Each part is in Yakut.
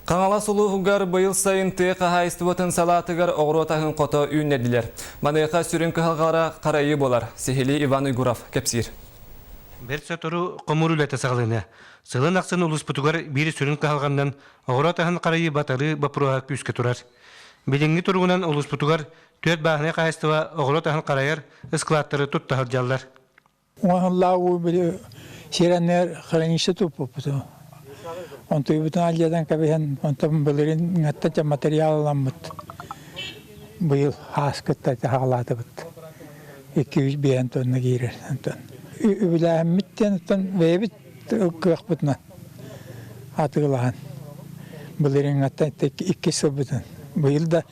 Хаҥалас улууһугар быйыл сайын тыа хаһаайыстыбатын салаатыгар оҕуруот аһын хото үүннэрдилэр. Маныаха сүрүн кыһалҕалара харайыы буолар. Сиһилии Иван Уйгуров кэпсиир. Бэрт сотору хомуур үлэтэ саҕаланыа. Сылын ахсын улууспутугар биир сүрүн кыһалҕаннан оҕуруот аһын харайыы батарыы боппуруоһа күүскэ турар. Билиҥҥи туругунан улууспутугар түөрт бааһынай хаһаайыстыба оҕуруот аһын харайар ыскылааттары тутта сылдьаллар. Уонлаабы били сирэннэр хранилище туппуппут. Онтуйбутун алдьатан кэбиһэн, онтон былырыын аттача материал ыламмыт. Быйыл ааскытта хаалаатыбыт. 200 биэн тонна киирэр. Онтон үбүлээһиммит диэн оттон бэйэбит кыахпытынан атыылаһан былырыыҥҥаттан иккис сылбытын. Быйыл да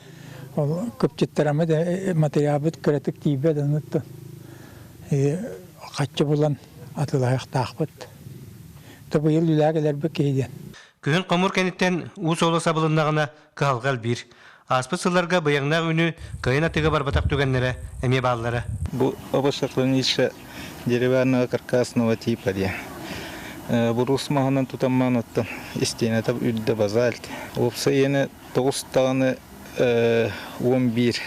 ол кыпчыттараммыт материалбыт кыратык тиийбэт онуттан хаччы булан атыылаһыахтаахпыт. То быйыл үлэҕэ кэлэрбит киһи диэн. Күһүн хомуур кэнниттэн уу суола сабылыннаҕына кыһалҕа элбиир. Ааспыт сылларга быйаҥнаах үүнүү кыайан атыыга барбатах түгэннэрэ эмиэ бааллара. Бу овощехранилище деревянного каркасного типа диэн. Буруус маһынан тутаммаан оттон истиэнэтэ үрдэ базальт. Уопсай иэнэ тоҕус даҕаны 11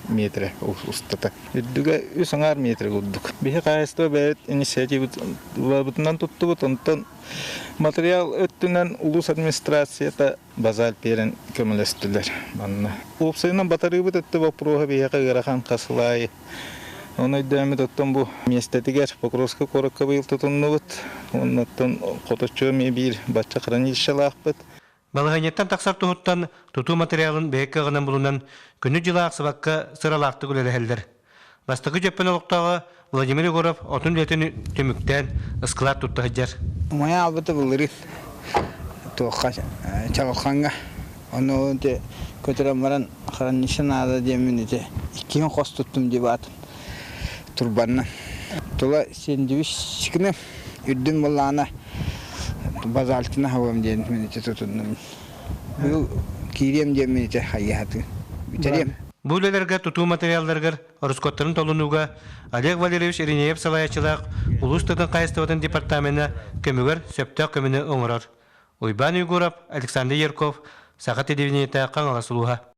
метрэ устата. Үрдүгэ үс аҥаар метр курдук. Биһи хаһаайыстыба бэйэбит инициативабытынан туттубут, онтон материал өттүнэн улуус администрацията базальт биэрэн көмөлөстүлэр манна. Уопсайынан батарыыбыт өттө боппуруоһа биһиэхэ ыарахан хас сыл аайы. Оны өйдөөммүт оттон бу миэстэтигэр Покровскай куоракка быйыл тутуннубут. Уонна оттон Хоточчу эмиэ биир бачча хранилищелаахпыт. Балаһыанньаттан тахсар туһуттан тутуу материалын бэйэ кыаҕынан булунан, күнү-дьылы аахсыбакка сыралаахтык үлэлэһэллэр. Бастакы Дьөппөн олохтооҕо Владимир Егоров отун үлэтин түмүктээн ыскылаат тутта сылдьар. Умайа албыты былырыын туохха чаҕылхаҥҥа ону ити көтүрэн баран хранилище наада диэммин ити иккиһин хос туттум дии баатым турбанна. Тула сендвич гына үрдүн былаана базальтына хабыам диэн мин ити тутуннум. Быйыл киириэм диэн мин ити хайыһатын бүтэриэм. Бу үлэлэргэ тутуу материалларыгар ороскуоттарын толунууга Олег Валерьевич Иринеев салайааччылаах улуус тыатын хаһаайыстыбатын департамена көмүгэр сөптөөх көмөнү оҥорор. Уйбаан Уйгуров, Александр Ярков, Саха телевидениетэ, Хаҥалас улууһа.